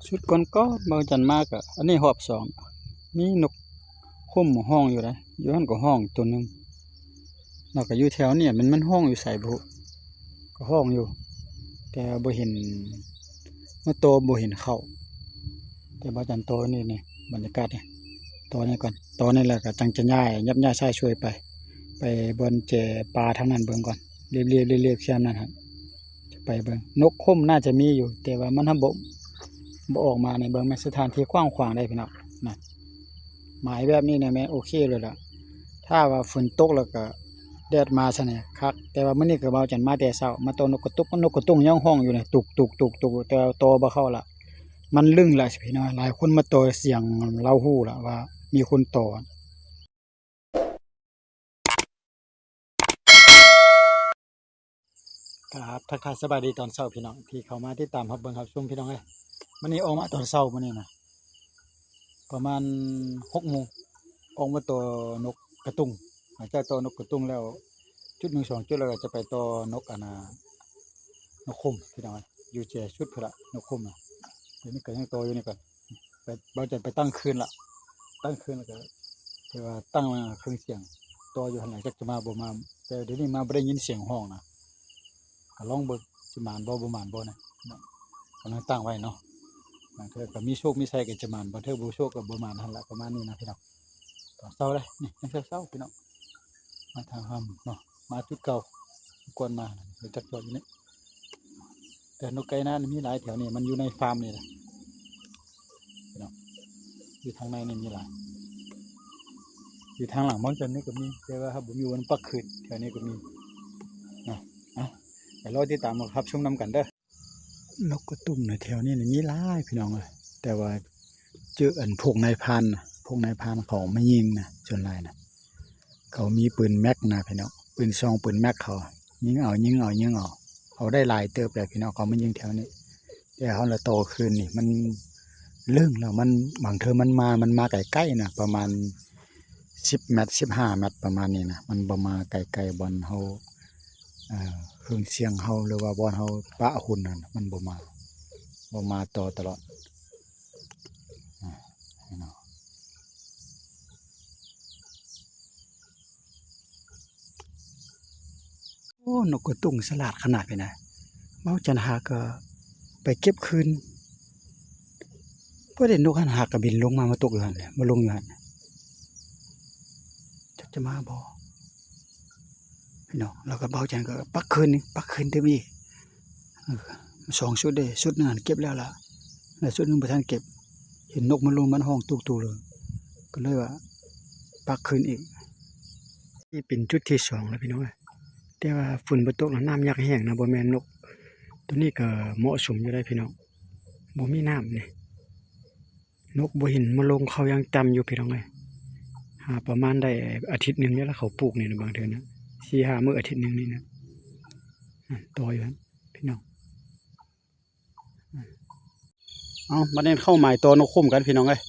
ຊຸດກ່ອນໆ ບ່າວຈັນມາກໍ ອັນນີ້ຮອບສອງ ມີນົກຂຸ້ມຮ້ອງຢູ່ໃດ ຢູ່ຫັ້ນກໍຮ້ອງຕົວໜຶ່ງ ແລ້ວກໍຢູ່ແຖວນີ້ ມັນ ມັນຮ້ອງຢູ່ໃສບໍ່ຮູ້ ກໍຮ້ອງຢູ່ ແຕ່ບໍ່ເຫັນ ມາຕໍ່ບໍ່ເຫັນເຂົ້າ ແຕ່ບ່າວຈັນຕໍ່ນີ້ ນີ້ ບັນຍາກາດນີ້ ຕໍ່ນີ້ກ່ອນ ຕໍ່ນີ້ແລ້ວກໍຈັ່ງຈະຍ້າຍ ຍັບຍ້າຍຊ້າຍຊ່ວຍໄປ ໄປບ່ອນແຈປາທາງນັ້ນເບິ່ງກ່ອນ ລຽບໆ ລຽບໆ ແຄມນັ້ນຫັ້ນ ຈະໄປເບິ່ງ ນົກຂຸ້ມໜ້າຈະມີຢູ່ ແຕ່ວ່າມັນຫາບໍ່ ບໍ່ອອກມານີ້ ເບິ່ງແມ່ນສະຖານທີ່ກວ້າງຂວາງໃດ໋ພີ່ນ້ອງ ນະ ໝາຍແບບນີ້ນະແມ່ນໂອເຄເລີຍລະ ຖ້າວ່າຝົນຕົກແລ້ວກະແດດມາຊັ້ນນະຄັກ ແຕ່ວ່າມື້ນີ້ກະບ່າວຈັນມາແຕ່ເຊົ້າ ມາຕໍ່ນົກກະຕຸກ ນົກກະຕຸກຍັງຮ້ອງຢູ່ນະ ຕຸກໆໆໆ ແຕ່ວ່າຕໍ່ບໍ່ເຂົ້າລະ ມັນລຶ້ງລະພີ່ນ້ອງ ຫຼາຍຄົນມາຕໍ່ສຽງລາວຮູ້ລະວ່າມີຄົນຕໍ່. ຄັບ ທັກທາຍສະບາຍດີຕອນເຊົ້າພີ່ນ້ອງ ທີ່ເຂົ້າມາຕິດຕາມຮັບເບິ່ງຮັບຊົມພີ່ນ້ອງເອີຍ ມື້ນີ້ອອກມາຕອນເຊົ້າມື້ນີ້ນະ ປະມານຫົກໂມງ ອອກມາຕໍ່ນົກກະຕຸງ ຫຼັງຈາກຕໍ່ນົກກະຕຸງແລ້ວ ຈຸດໜຶ່ງສອງຈຸດ ແລ້ວກໍຈະໄປຕໍ່ນົກ ອັນນ່າ ນົກຂຸ້ມພີ່ນ້ອງເອີຍ ຢູ່ແຈສຸດພຸ້ນລະ ນົກຂຸ້ມນະ ດຽວນີ້ກໍຍັງຕໍ່ຢູ່ນີ້ກ່ອນ ໄປ ບ່າວຈັນໄປຕັ້ງຄືນລະ ຕັ້ງຄືນແລ້ວກໍ ຖືວ່າຕັ້ງເຄື່ອງສຽງຕໍ່ຢູ່ຫັ້ນແຫຼະ ຈັກຈະມາບໍ່ມາ ແຕ່ດຽວນີ້ມາບໍ່ໄດ້ຍິນສຽງຮ້ອງນະ ກໍລອງເບິ່ງຊິໝານບໍ່ ບໍ່ໝານບໍ່ນະ ກຳລັງຕັ້ງໄວ້ເນາະ ບາງເທື່ອກໍມີໂຊກມີໄຊກໍຈະໝານ ບາງເທື່ອບໍ່ໂຊກກໍບໍ່ໝານຫັ້ນລະ ປະມານນີ້ນະພີ່ນ້ອງ ຕອນເຊົ້າເດ້ ນີ້ຍັງເຊົ້າໆ ພີ່ນ້ອງ ມາທາງເຮົາເນາະ ມາຈຸດເກົ່າ ກ່ອນມາ ຈັກຈອດຢູ່ນີ້ ແຕ່ນົກໄກ່ນານີ້ມີຫຼາຍແຖວນີ້ ມັນຢູ່ໃນຟາມນີ້ແຫຼະ ພີ່ນ້ອງ ຢູ່ທາງໃນນີ້ມີຫຼາຍ ຢູ່ທາງຫຼັງບ່ອນຈັນນີ້ກໍມີ ແຕ່ວ່າເຮົາບໍ່ມີວັນປັກຄືນ ແຖວນີ້ກໍມີເນາະ ເອົາ ໄປລໍຕິດຕາມຮັບຊົມນຳກັນເດີ ນົກກະຕຸງໃນແຖວນີ້ນີ້ມີຫຼາຍພີ່ນ້ອງເອີຍ ແຕ່ວ່າເຈີອັນພວກນາຍພານນະ ພວກນາຍພານເຂົາມາຍິງນະ ສ່ວນຫຼາຍນະ ເຂົາມີປືນແມັກນະພີ່ນ້ອງ ປືນຊອງ ປືນແມັກເຂົາ ຍິງເອົາ ຍິງເອົາ ຍິງເອົາ ເຂົາໄດ້ຫຼາຍເຕີບແລ້ວພີ່ນ້ອງ ເຂົາມາຍິງແຖວນີ້ ແຕ່ເຮົາລະຕໍ່ຄືນນີ້ ມັນເລິ້ງແລ້ວ ມັນ ບາງເທື່ອມັນມາ ມັນມາໃກ້ໆນະ ປະມານສິບແມັດ ສິບຫ້າແມັດ ປະມານນີ້ນະ ມັນບໍ່ມາໃກ້ໆບ່ອນເຮົາ ເອີ ເຄື່ອງສຽງເຮົາ ຫຼືວ່າບ່ອນເຮົາປະຫຸ່ນຫັ້ນ ມັນບໍ່ມາ ບໍ່ມາຕໍ່ຕະຫຼອດ ອາ ເນາະ. ໂອ້ ນົກກະຕຸງສະຫຼາດຂະໜາດນີ້ນະ ເວົ້າຈັນຫາກະໄປເກັບຄືນ ພໍໄດ້ນົກຫັ້ນຫາກະບິນລົງມາ ມາຕົກຢູ່ຫັ້ນແຫຼະ ມາລົງຢູ່ຫັ້ນ ຈັກຈະມາບໍ່ ພີ່ນ້ອງ ແລ້ວກະເວົ້າຈັນກະປັກຄືນນີ້ ປັກຄືນຕື່ມອີກ ເອີ ສອງຊຸດເດ້ ຊຸດໜຶ່ງຫັ້ນເກັບແລ້ວລະ ແລະ ຊຸດໜຶ່ງບໍ່ທັນເກັບ ເຫັນນົກມັນລົງ ມັນຮ້ອງຕຸກໆເລີຍ ກໍເລີຍວ່າປັກຄືນອີກ. ນີ້ເປັນຈຸດທີສອງແລ້ວພີ່ນ້ອງເອີຍ ແຕ່ວ່າຝົນບໍ່ຕົກລະ ນ້ຳຢາກແຫ້ງນະ ບໍ່ແມ່ນນົກ ໂຕນີ້ກໍເໝາະສົມຢູ່ໄດ໋ພີ່ນ້ອງ ບໍ່ມີນ້ຳນີ້ ນົກບໍ່ເຫັນມາລົງເຂົ້າຢ່າງຕ່ຳຢູ່ພີ່ນ້ອງເອີຍ ຫາປະມານໄດ້ອາທິດໜຶ່ງນີ້ລະ ເຂົາປູກນີ້ນະ ບາງເທື່ອນະ ສີ່ຫ້າມື້ອາທິດໜຶ່ງນີ້ນະ ອາ ຕໍ່ຢູ່ຫັ້ນພີ່ນ້ອງ. ເອົາ ບັດນີ້ເຂົ້າໝາຍຕໍ່ນົກຂຸ້ມກັນພີ່ນ້ອງເອີຍ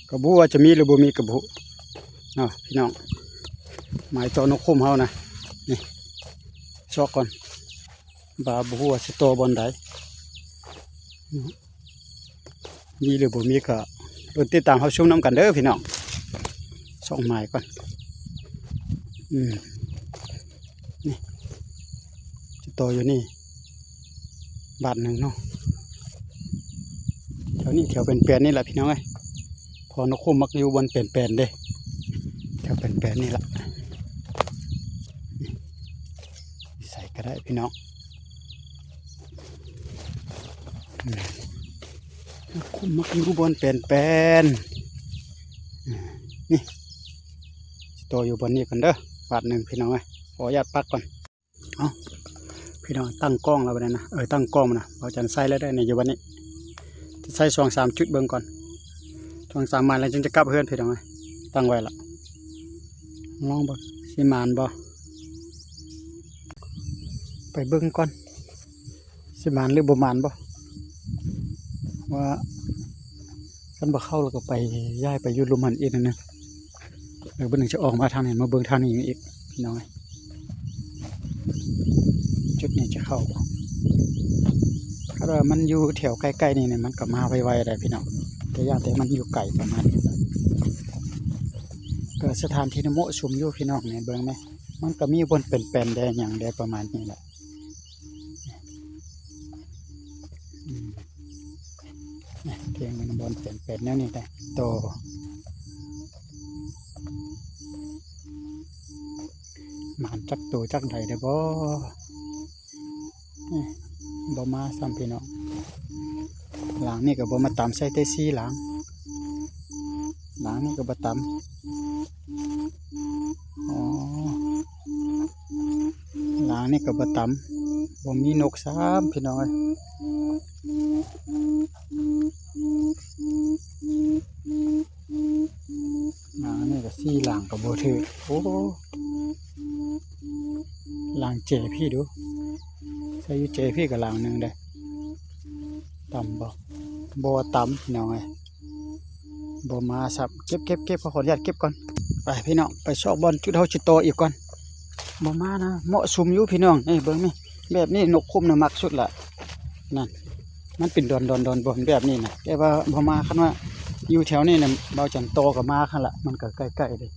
ກໍບໍ່ຮູ້ວ່າຈະມີຫຼືບໍ່ມີກໍບໍ່ຮູ້ເນາະພີ່ນ້ອງ ໝາຍຕໍ່ນົກຂຸ້ມເຮົານະ ນີ້ ຊອກກ່ອນ ວ່າບໍ່ຮູ້ວ່າຊິຕໍ່ບ່ອນໃດ ມີຫຼືບໍ່ມີກໍ ເບິ່ງຕິດຕາມຮັບຊົມນຳກັນເດີພີ່ນ້ອງ ຊອກໝາຍກ່ອນ ອືມ ນີ້ ຈະຕໍ່ຢູ່ນີ້ບາດໜຶ່ງເນາະ ແຖວນີ້ແຖວແປນໆນີ້ລະພີ່ນ້ອງເອີຍ ເພາະນົກຂຸ້ມມັກຢູ່ບ່ອນແປນໆເດ້ ແຖວແປນໆນີ້ລະ ນີ້ ໃສກໍໄດ້ພີ່ນ້ອງ ອືມ ນົກຂຸ້ມມັກຢູ່ບ່ອນແປນໆ ອືມ ນີ້ ຈະຕໍ່ຢູ່ບ່ອນນີ້ກ່ອນເດີ ບາດໜຶ່ງພີ່ນ້ອງເອີຍ ຂໍອະນຸຍາດປັກກ່ອນ. ເອົ້າ ພີ່ນ້ອງ ຕັ້ງກ້ອງແລ້ວບັດນີ້ນະ ເອີ ຕັ້ງກ້ອງນະ ບ່າວຈັນໃສ່ແລ້ວເດີ ນີ້ຢູ່ບັດນີ້ ຈະໃສ່ສອງສາມຈຸດເບິ່ງກ່ອນ ສອງສາມໝາຍແລ້ວຈຶ່ງຈະກັບເຮືອນພີ່ນ້ອງເອີຍ ຕັ້ງໄວ້ລະ ລອງເບິ່ງຊິໝານບໍ່ ໄປເບິ່ງກ່ອນ ຊິໝານຫຼືບໍ່ໝານບໍ່ ວ່າຄັນບໍ່ເຂົ້າແລ້ວກໍໄປ ຍ້າຍໄປຢູ່ລຸ່ມຫັ້ນອີກໜ້ອຍໜຶ່ງ ແລ້ວບັດໜຶ່ງຈະອອກມາທາງນີ້ ມາເບິ່ງທາງນີ້ອີກພີ່ນ້ອງເອີຍ ຈຸດນີ້ຈະເຂົ້າບໍ່ ວ່າມັນຢູ່ແຖວໃກ້ໆນີ້ ມັນກໍມາໄວໆໄດ໋ພີ່ນ້ອງ, ແຕ່ຢ້ານແຕ່ມັນຢູ່ໄກປະມານນີ້. ກໍສະຖານທີ່ນະເໝາະສົມຢູ່ພີ່ນ້ອງ ນີ້ເບິ່ງແມ, ມັນກໍມີບ່ອນເປັນແປນແດ່ຫຍັງແດ່ປະມານນີ້ແຫຼະ. ອືມ ນີ້ ມັນບ່ອນເປັນແປນແນວນີ້ແຫຼະ. ໂຕ ໝານຈັກໂຕຈັກໃດເດ້ບໍ່? ນີ້ ບໍ່ມາຊ້ຳພີ່ນ້ອງ. ຫຼັງນີ້ກໍບໍ່ມາຕຳ, ໃສ່ແຕ່ສີ່ຫຼັງ, ຫຼັງນີ້ກໍບໍ່ຕຳ. ອໍ ຫຼັງນີ້ກໍບໍ່ຕຳ, ບໍ່ມີນົກຊ້ຳພີ່ນ້ອງເອີຍ. ຫຼັງນີ້ກໍສີ່ຫຼັງກໍບໍ່ຖືກ. ໂອ້ ຫຼັງເຈພີ້ດູ, ໃສ່ຢູ່ເຈພີ້ກໍຫຼັງໜຶ່ງເດ້. ຕຳບໍ່? ບໍ່ຕຳພີ່ນ້ອງເອີຍ, ບໍ່ມາຊ້ຳ. ເກັບ ເກັບ ເກັບ, ຂໍອະນຸຍາດເກັບກ່ອນ. ໄປພີ່ນ້ອງ ໄປຊອກບ່ອນຈຸດເຮົາຊິຕໍ່ອີກກ່ອນ. ບໍ່ມານະ, ເໝາະສົມຢູ່ພີ່ນ້ອງ. ນີ້ເບິ່ງນີ້ ແບບນີ້ນົກຂຸ້ມນະມັກສຸດລະ. ນັ້ນ ມັນເປັນດອນໆໆ ບ່ອນແບບນີ້ນະ, ແຕ່ວ່າບໍ່ມາ. ຄັນວ່າຢູ່ແຖວນີ້ນະ ບ່າວຈັນຕໍ່ກໍມາຫັ້ນລະ, ມັນກໍໃກ້ໆເດ້.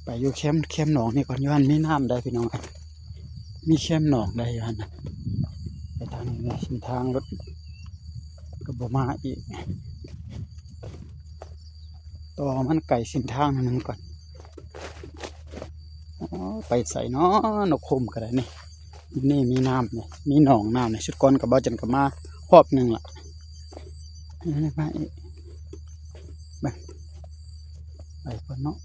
ໄປຢູ່ແຄມ ແຄມໜອງນີ້ກ່ອນ, ຢູ່ຫັ້ນມີນ້ຳໄດ໋ພີ່ນ້ອງ, ມີແຄມໜອງໄດ໋ຢູ່ຫັ້ນນະ. ໄປທາງນີ້ ເສັ້ນທາງລົດກໍບໍ່ມາອີກ, ຕໍ່ມັນໄກເສັ້ນທາງໜຶ່ງກ່ອນ. ອໍ ໄປໃສນໍ ນົກຂຸ້ມກໍໄດ້ນີ້. ນີ້ມີນ້ຳນີ້ ມີໜອງນ້ຳນີ້. ຊຸດກ່ອນກໍບ່າວຈັນກໍມາຮອບໜຶ່ງລະ. ມາອີກ ໄປ ໄປກ່ອນເນາະ,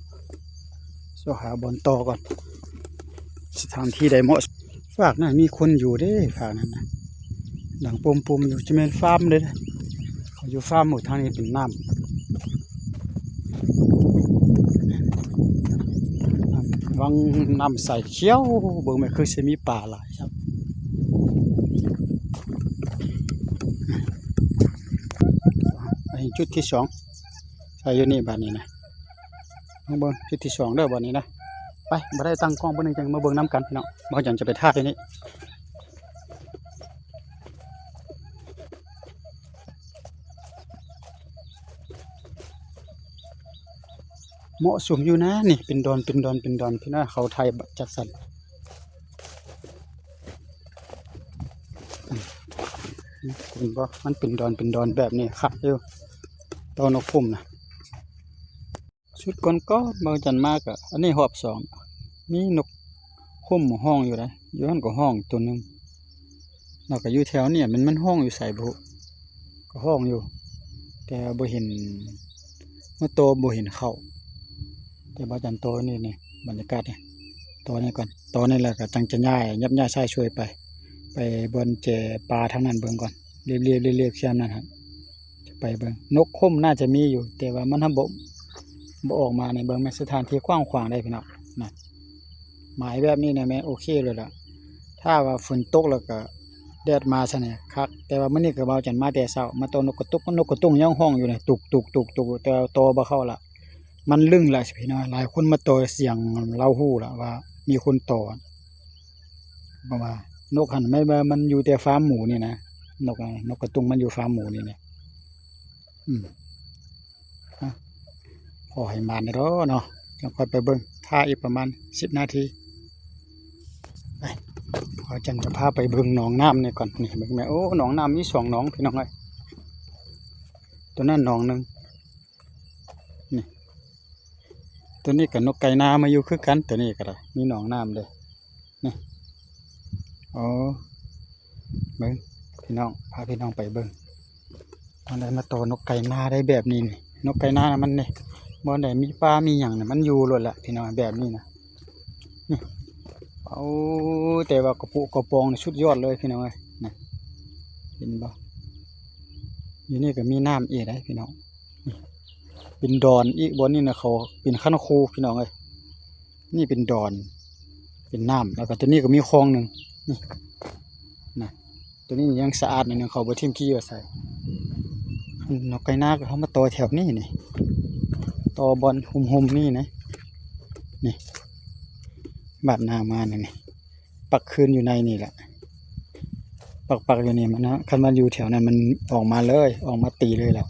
ຊອກຫາບ່ອນຕໍ່ກ່ອນ. ສະຖານທີ່ໃດເໝາະ? ຟາກນັ້ນມີຄົນຢູ່ເດ້, ຟາກນັ້ນນະ ດັງປຸ້ມໆຢູ່, ຈະແມ່ນຟາມເດ້. ເຂົາຢູ່ຟາມໝົດ. ທາງນີ້ເປັນນ້ຳ ວັງນ້ຳໃສຂຽວ, ເບິ່ງແມ່ນຄືຊິມີປາຫຼາຍຊ້ຳ. ອັນນີ້ຈຸດທີສອງ, ໃສ່ຢູ່ນີ້ບາດນີ້ນະ. ມາເບິ່ງຈຸດທີສອງເດີບາດນີ້ນະ. ໄປ ບໍ່ໄດ້ຕັ້ງກ້ອງ, ບາດນີ້ຈັ່ງມາເບິ່ງນຳກັນພີ່ນ້ອງ, ບ່າວຈັນຈະໄປຖ່າຍນີ້. ເໝາະສົມຢູ່ນະ ນີ້ເປັນດອນ ເປັນດອນ ເປັນດອນ ພີ່ນ້ອງ, ເຂົາໄຖຈັດສັນ. ເຫັນບໍ່? ມັນເປັນດອນ ເປັນດອນແບບນີ້ຄັກຢູ່, ຕໍ່ນົກຂຸ້ມນະ. ຊຸດກ່ອນໆ ບ່າວຈັນມາກໍ ອັນນີ້ຮອບສອງ, ມີນົກຂຸ້ມຮ້ອງຢູ່ໃດ໋, ຢູ່ຫັ້ນກໍຮ້ອງໂຕໜຶ່ງ. ແລ້ວກໍຢູ່ແຖວນີ້ ມັນ ມັນຮ້ອງຢູ່ໃສບໍ່ຮູ້, ກໍຮ້ອງຢູ່ ແຕ່ບໍ່ເຫັນ ມາຕໍ່ບໍ່ເຫັນເຂົ້າ. ແຕ່ບ່າວຈັນຕໍ່ນີ້ ນີ້ບັນຍາກາດນີ້, ຕໍ່ນີ້ກ່ອນ, ຕໍ່ນີ້ແລ້ວກໍຈັ່ງຈະຍ້າຍ ຍັບຍ້າຍຊາຍຊ່ວຍໄປ ໄປບ່ອນແຈປາທາງນັ້ນເບິ່ງກ່ອນ, ລຽບໆ ລຽບໆ ແຄມນັ້ນຫັ້ນ. ຈະໄປເບິ່ງ ນົກຂຸ້ມໜ້າຈະມີຢູ່ ແຕ່ວ່າມັນຫາບໍ່ ບໍ່ອອກມານີ້. ເບິ່ງແມ່ນສະຖານທີ່ກວ້າງຂວາງໄດ໋ພີ່ນ້ອງນະ, ໝາຍແບບນີ້ນະແມ່ນໂອເຄເລີຍລະ. ຖ້າວ່າຝົນຕົກແລ້ວກະແດດມາຊັ້ນນີ້ຄັກ, ແຕ່ວ່າມື້ນີ້ກໍບ່າວຈັນມາແຕ່ເຊົ້າ ມາຕໍ່ນົກກະຕຸກ, ນົກກະຕຸກຍັງຮ້ອງຢູ່ນີ້ ຕຸກໆໆໆ, ແຕ່ວ່າຕໍ່ບໍ່ເຂົ້າລະ, ມັນລຶ້ງລະພີ່ນ້ອງ. ຫຼາຍຄົນມາຕໍ່ສຽງລາວຮູ້ລະວ່າມີຄົນຕໍ່. ເພາະວ່ານົກຫັ້ນ ແມ່ນວ່າມັນຢູ່ແຕ່ຟາມໝູນີ້ນະ, ນົກ ນົກກະຕຸກມັນຢູ່ຟາມໝູນີ້ນະ. ອືມ ອ່ະ ຂໍໃຫ້ໝານເດີເນາະ, ຈັ່ງຄ່ອຍໄປເບິ່ງ ຖ້າອີກປະມານສິບນາທີ. ໄປ ພວກເຮົາຈັ່ງຈະພາໄປເບິ່ງໜອງນ້ຳນີ້ກ່ອນ. ນີ້ເບິ່ງແມ່, ໂອ້ ໜອງນ້ຳມີສອງໜອງ ພີ່ນ້ອງເອີຍ, ໂຕນັ້ນໜອງໜຶ່ງ. ນີ້ ໂຕນີ້ກໍນົກໄກ່ນາມາຢູ່ຄືກັນ, ໂຕນີ້ກໍໄດ້ ມີໜອງນ້ຳເດ້. ນີ້ ໂອ້ ເບິ່ງພີ່ນ້ອງ, ພາພີ່ນ້ອງໄປເບິ່ງ. ເຮົາໄດ້ມາຕໍ່ນົກໄກ່ນາໄດ້ແບບນີ້ນີ້, ນົກໄກ່ນານະມັນນີ້ ບ່ອນໃດມີປາມີຫຍັງນະ ມັນຢູ່ໂລດລະພີ່ນ້ອງ, ແບບນີ້ນະ. ນີ້ ໂອ້ ແຕ່ວ່າກະປຸກະປອງນີ້ສຸດຍອດເລີຍພີ່ນ້ອງເອີຍ. ນະ ເຫັນບໍ່? ຢູ່ນີ້ກໍມີນ້ຳອີກເດ້ພີ່ນ້ອງ. ນີ້ ເປັນດອນອີກ, ບ່ອນນີ້ນະ ເຂົາເປັນຄັນຄູພີ່ນ້ອງເອີຍ. ນີ້ເປັນດອນ ເປັນນ້ຳ, ແລ້ວກໍຕົວນີ້ກໍມີຄອງໜຶ່ງ. ນີ້ນະ ຕົວນີ້ຍັງສະອາດໜ້ອຍໜຶ່ງ, ເຂົາບໍ່ຖິ້ມຂີ້ໄວ້ໃສ. ນົກໄກ່ນາກໍເຂົ້າມາຕໍ່ແຖວນີ້ນີ້, ຕໍ່ບ່ອນຮົ່ມໆນີ້ນະ. ນີ້ ບາດນາມານີ້ ນີ້ ປັກຄືນຢູ່ໃນນີ້ແຫຼະ. ປັກໆຢູ່ນີ້ ມັນນະ ຄັນມັນຢູ່ແຖວນັ້ນ ມັນອອກມາເລີຍ ອອກມາຕີເລີຍແຫຼະ.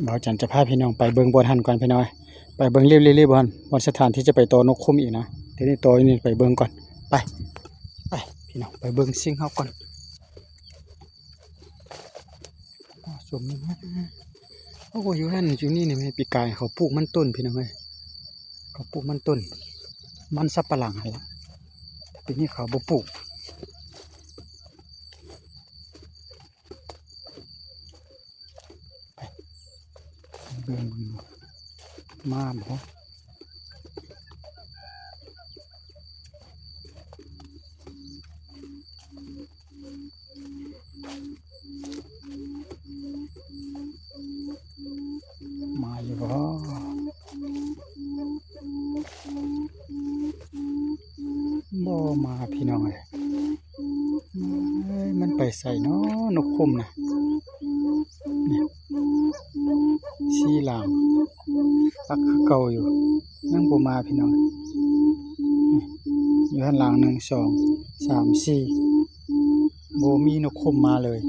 ບ່າວຈັນຈະພາພີ່ນ້ອງໄປເບິ່ງບ່ອນຫັ້ນກ່ອນພີ່ນ້ອງເອີຍ ໄປເບິ່ງເລັບໆບ່ອນ ບ່ອນສະຖານທີ່ຈະໄປຕໍ່ນົກຂຸມອີກນະ. ດຽວນີ້ຕໍ່ຢູ່ນີ້ໄປເບິ່ງກ່ອນ ໄປ ໄປພີ່ນ້ອງ ໄປເບິ່ງຊິງເຮົາກ່ອນ. ອໍ ສົມນີ້ນະ ໂອ້ ຢູ່ຫັ້ນຢູ່ນີ້ນີ້ ແມ່ນປີກາຍເຂົາປູກມັນຕົ້ນພີ່ນ້ອງເອີຍ ເຂົາປູກມັນຕົ້ນ ມັນສັບປະຫຼັງຫັ້ນລະ ແຕ່ປີນີ້ເຂົາບໍ່ປູກ. ໄປ ເບິ່ງ ມາບໍ່ ມາຢູ່ບໍ່? ບໍ່ມາພີ່ນ້ອງເອີຍ. ເອີຍ ມັນໄປໃສເນາະ ນົກຂຸມນະ? ນີ້ ສີ່ຫຼາງ ປັກຄືເກົ່າຢູ່ ຍັງບໍ່ມາພີ່ນ້ອງ. ນີ້ ຢູ່ຫັ້ນຫຼາງ ໜຶ່ງ ສອງ ສາມ ສີ່ ບໍ່ມີນົກຂຸມມາເລີຍ.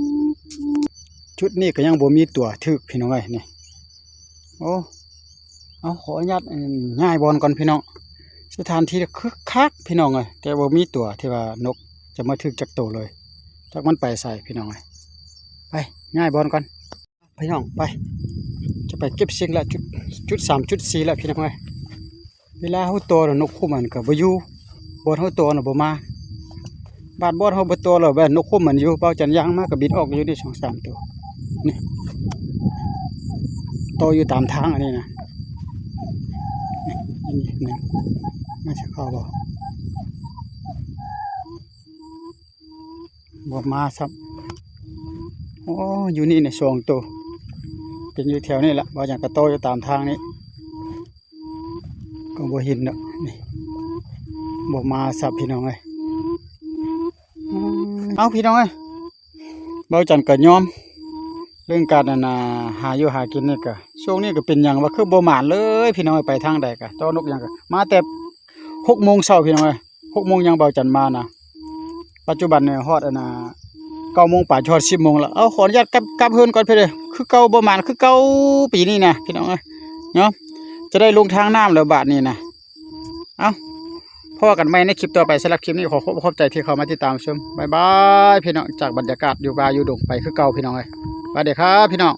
ຈຸດນີ້ກໍຍັງບໍ່ມີຕົວຖືກພີ່ນ້ອງເອີຍ ນີ້. ໂອ້ ເອົາ ຂໍອະນຸຍາດ ອືມ ຍ້າຍບ່ອນກ່ອນພີ່ນ້ອງ. ສະຖານທີ່ຄຶກຄັກພີ່ນ້ອງເອີຍ ແຕ່ບໍ່ມີຕົວທີ່ວ່ານົກຈະມາຖືກຈັກໂຕເລີຍ ຈັກມັນໄປໃສພີ່ນ້ອງເອີຍ. ໄປ ຍ້າຍບ່ອນກ່ອນພີ່ນ້ອງ ໄປ ຈະໄປເກັບຊິງລະ ຈຸດ ຈຸດສາມ ຈຸດສີ່ລະພີ່ນ້ອງເອີຍ. ເວລາເຮົາຕໍ່ນະ ນົກຂຸມມັນກໍບໍ່ຢູ່ ບ່ອນເຮົາຕໍ່ນະບໍ່ມາ ບາດບ່ອນເຮົາບໍ່ຕໍ່ແລ້ວ ແບບນົກຂຸມມັນຢູ່ ບ່າວຈັນຍ່າງມາກໍບິນອອກຢູ່ນີ້ ສອງສາມໂຕ ນີ້ ຕໍ່ຢູ່ຕາມທາງອັນນີ້ນະ. ນີ້ ອັນນີ້ໜຶ່ງ ມັນຊິເຂົ້າບໍ່? ບໍ່ມາຊ້ຳ. ໂອ້ ຢູ່ນີ້ນະ ສອງໂຕ ເປັນຢູ່ແຖວນີ້ລະ ວ່າຫຍັງກະຕໍ່ຢູ່ຕາມທາງນີ້ ກໍບໍ່ເຫັນດອກ ນີ້ ບໍ່ມາຊ້ຳພີ່ນ້ອງເອີຍ. ເອົ້າ ພີ່ນ້ອງເອີຍ ບ່າວຈັນກໍຍອມ ເລື່ອງການ ອັນນ່າ ຫາຢູ່ຫາກິນນີ້ກະ ຊ່ວງນີ້ກະເປັນຫຍັງວະ ຄືບໍ່ໝານເລີຍພີ່ນ້ອງເອີຍ. ໄປທາງໃດກະຕໍ່ນົກຫຍັງກະ ມາແຕ່ຫົກໂມງເຊົ້າພີ່ນ້ອງເອີຍ ຫົກໂມງຍັງ ບ່າວຈັນມານະ ປັດຈຸບັນນີ້ຮອດ ອັນນ່າ ເກົ້າໂມງປາຍ ຈະຮອດສິບໂມງລະ. ເອົາ ຂໍອະນຸຍາດກັບ ກັບເຮືອນກ່ອນພີ່ເດີ ຄືເກົ່າ ບໍ່ໝານຄືເກົ່າປີນີ້ນະພີ່ນ້ອງເອີຍເນາະ. ຈະໄດ້ລົງທາງນ້ຳແລ້ວບາດນີ້ນະ. ເອົ້າ ພໍ້ກັນໃໝ່ໃນຄລິບຕໍ່ໄປ. ສຳລັບຄລິບນີ້ ຂໍຂອບ ຂອບໃຈທີ່ເຂົ້າມາຕິດຕາມຊົມ. ບາຍບາຍພີ່ນ້ອງ ຈາກບັນຍາກາດຢູ່ປ່າຢູ່ດົງໄປຄືເກົ່າພີ່ນ້ອງເອີຍ. ສະບາຍດີຄັບພີ່ນ້ອງ.